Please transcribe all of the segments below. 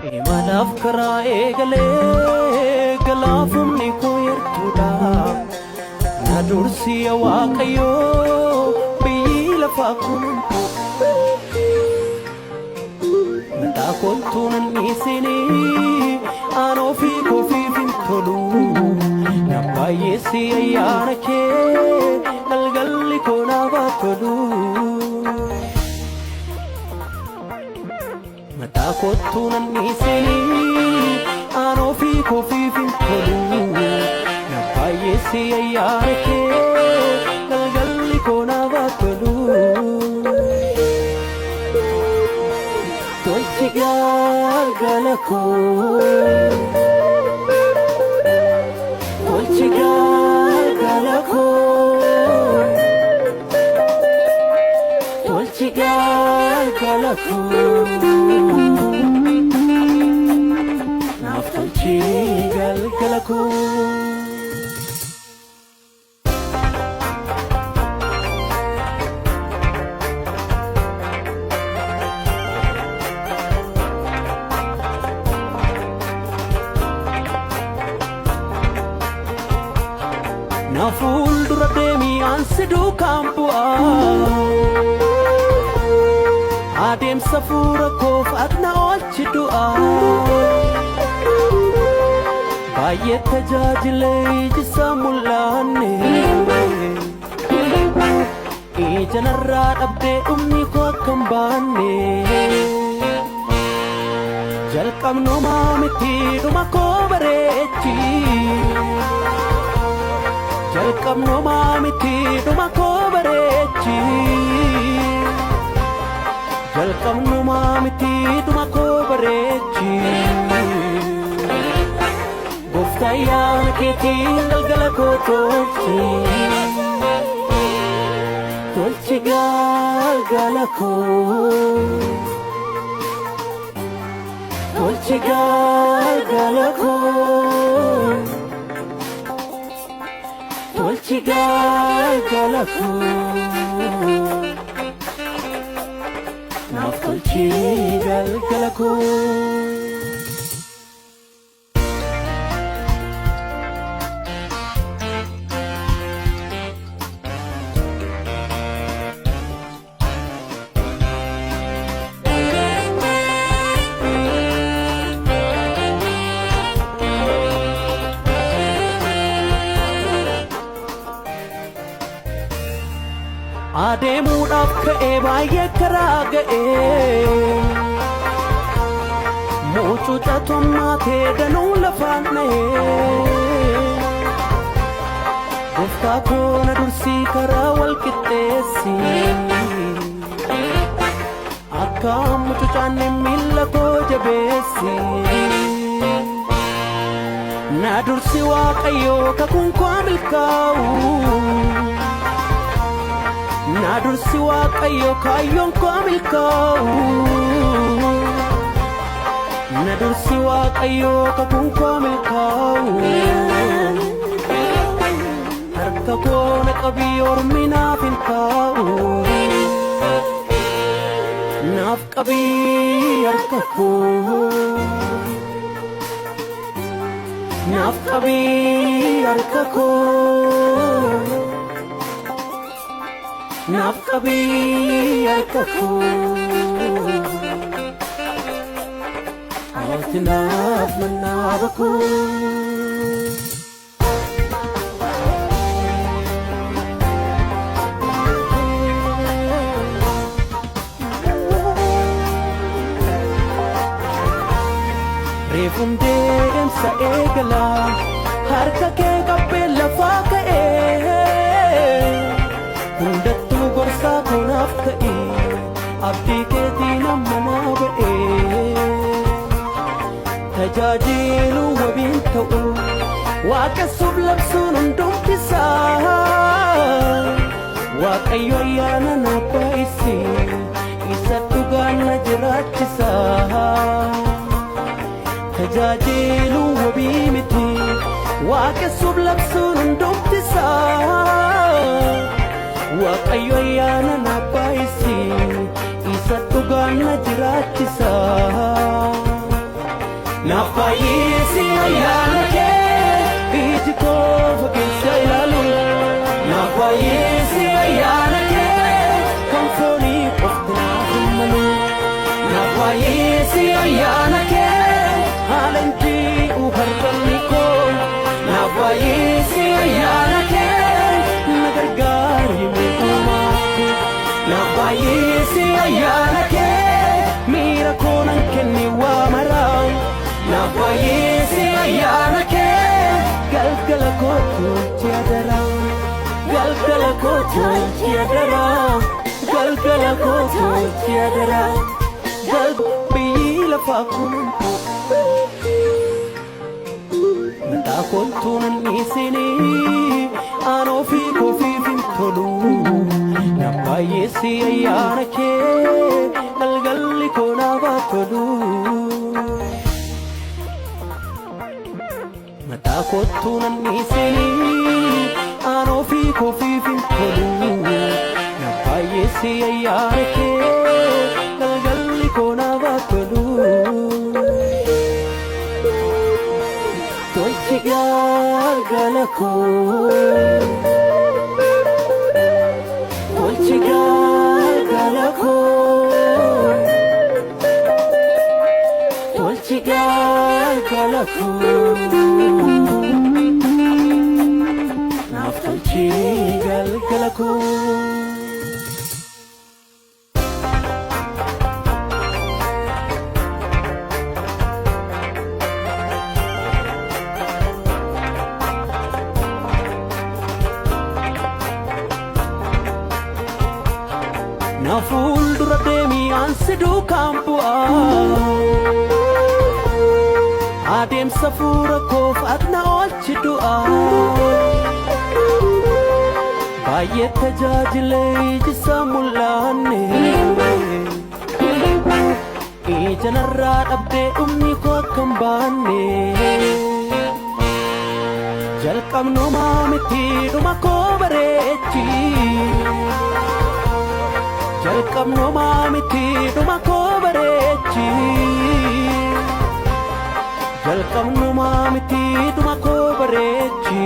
Imalaaf karaa eegalee galaafumni koo yartuudha. Na dursi yaa Waaqayyoo, biyyi lafaa kun mataa kottuu nan dhiisinii, aan ofii kofiif hin tolu. Na baay'eessi ayyaana kee, galgalli koo naaf haa tolu. Mataa kottuu nan dhiisinii, aan ofii kofiif hin tolu. Na baay'eessi ayyaana kee, galgalli koo naaf haa tolu. Tolchi galgala koo. Tolchi galgala koo. Tolchi galgala koo. Naaf tolchi galgala koo. Na fuuldura deemii, ansi duukaan bu'aa. Adeemsa fuura koof ati na oolchi du'aa. Baay'ee tajaajilee iji isaa mul'anne. Ija narraa dhabdee dhumni koo akka hin baanne. Jalqabnumaa miti, dhuma koo bareechi. Jalqabnumaa miti, dhuma koo bareechi. Jalqabnumaa miti, dhuma koo bareechi. Gooftaa, ayyaana keetiin galgala koo tolchi. Tolchi galgala koo. Tolchi galgala koo. Tolchi galgala koo. Naaf tolchi galgala koo. Adeemuudhaaf ka'ee baay'ee karaa ga'ee. Mucuca tommaatee danuu lafaan dha'ee. Gooftaa koo, na dursii, karaa wal qixxeessi. Akka mucucaanne miilla koo jabeessi. Na dursi Waaqayyoo, kakuun koo milkaa'u. Na dursi Waaqayyo, kaayyoon koo milkaa'u. Na dursi Waaqayyo, kakuun koo milkaa'u. Harka koo na qabii, ormi naaf hin taa'u. Naaf qabii harka koo. Naaf qabii harka koo. Naaf qabii harka koo. Ati naaf mannaaba koo. Reefuun deemsa eegalaa, harka kee qabbee lafaa ka'ee, hundattuu gorsaa koonaaf ta'e, abdii keetii nama naa ba'ee. Tajaajilu wabiin ta'u, waaqessuuf labsuun hundumtisaa, Waaqayyo ayyaana naaf baay'isi, isa dhugaan na jiraachisa. Tajaajilu wabii miti, waaqessuuf labsuun hundumtisaa, Waaqayyo ayyaana naaf baay'isi, isa dhugaan na jiraachisa. Naaf baay'isi ayyaana kee, iji koo fageessa ilaalu. Naaf baay'isi ayyaana kee, kan foonii qofti naaf hin malu. Naaf baay'isi ayyaana kee, haala hin ji'u har'alli koo. Naaf baay'isi ayyaana kee, na gargaari mee uumaa koo. Naaf baay'isi ayyaana kee, miira koo nan kenni waa maraa. Naaf baay'isi ayyaana kee, galgala koo tolchi adaraa. Galgala koo tolchi adaraa. Galgala koo tolchi adaraa. Gal biyyi lafaa kun mataa kootu nan dhiisinii, aan ofii kofiif hin tolu. Naaf baay'isi ayyaana kee, galgalli koo naaf haa tolu. Mataa kootu nan dhiisinii, aan ofii kofiif hin tolu. Naaf baay'isi ayyaana kee, galgalli koo naaf haa tolu. Tolchi galgala koo. Tolchi galgala koo. Tolchi galgala koo. Naaf tolchi galgala koo. Na fuuldura deemii ansi duukaan bu'aa. Adeemsa fuura koof ati na oolchi du'aa. Baay'ee tajaajilee iji isaa mul'anne. Ija narraa dhabdee dhumni koo akka hin baanne. Jalqabnumaa miti dhuma koo bareechi. Jalqabnumaa miti dhuma koo bareechi. Jalqabnumaa miti dhuma koo bareechi.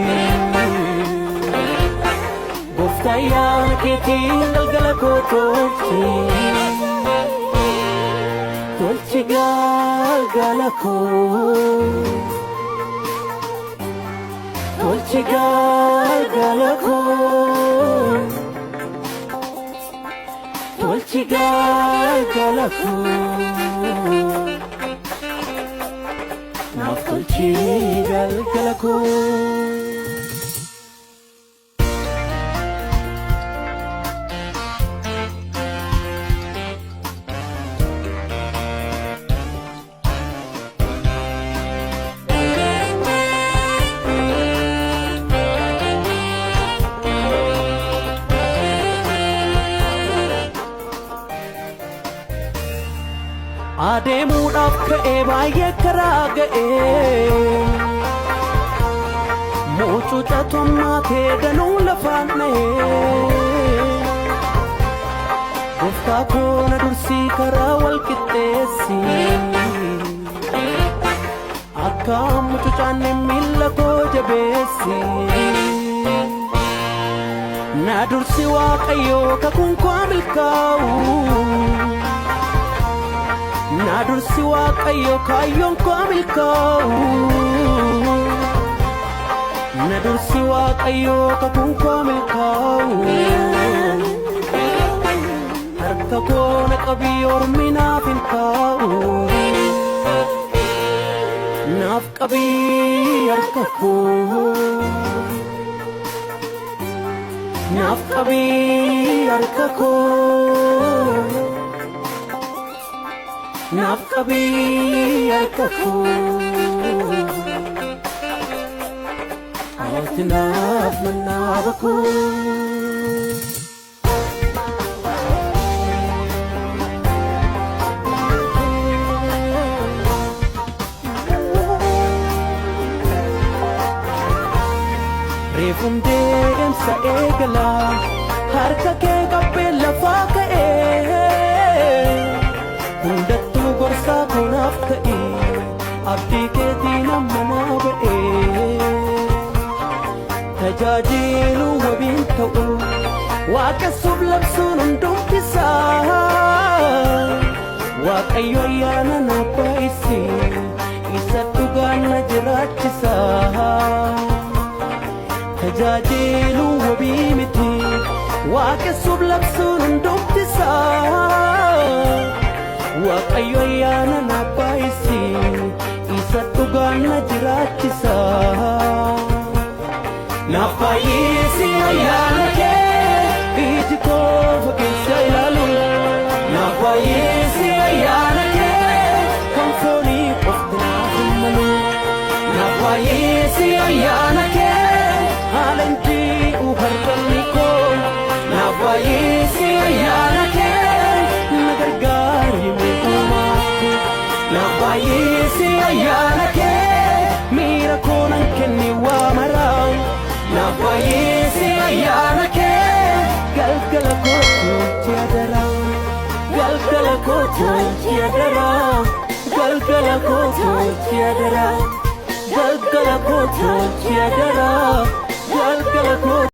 Gooftaa ayyaana keetiin galgala koo tolchi. Tolchi galgala koo. Tolchi galgala koo. Tolchi galgala koo. Naaf tolchi galgala koo. Adeemuudhaaf ka'ee baay'ee karaa ga'ee. Mucuca tommaatee danuu lafaan dha'ee. Gooftaa koo na dursii karaa wal qixxeessi. Akka mucucaanne miilla koo jabeessi. Na dursi Waaqayyoo kakuun koo milkaa'u. Na dursi Waaqayyo kaayyoon koo milkaa'u. Na dursi Waaqayyo kakuun koo milkaa'u. Harka koo na qabii ormi naaf hin taa'u. Naaf qabii harka koo. Naaf qabii harka koo. Naaf qabii harka koo. Ati naaf mannaaba koo. Reefuun deemsa eegalaa harka kee qabbee lafaa ka'ee. Hundattuu gorsaa koonaaf ta'e Abdii keetiin amma naa ba'ee. Tajaajilu wabiin ta'u waaqessuuf labsuun hundumtisaa. Waaqayyo ayyaana na baay'isi isa dhugaan na jiraachisa. Tajaajilu wabii miti waaqessuuf labsuun hundumtisaa. Waaqayyo ayyaana na baay'isi isa dhugaan na jiraachisa. Naaf baay'isi ayyaana kee iji koo fageessa ilaalu. Naaf baay'isi ayyaana kee kan foonii qofti naaf hin malu. Naaf baay'isi ayyaana kee haala hin ji'u harkanni koo. Naaf baay'isi ayyaana kee na gargaari mee uumaa koo. Naaf baay'isi ayyaana kee miira koo nan kenni waa maraa. Naaf baay'isi ayyaana kee galgala kootu adaraa. Galgala kootu adaraa. Galgala kootu adaraa. Galgala kootu adaraa. Galgala kootu.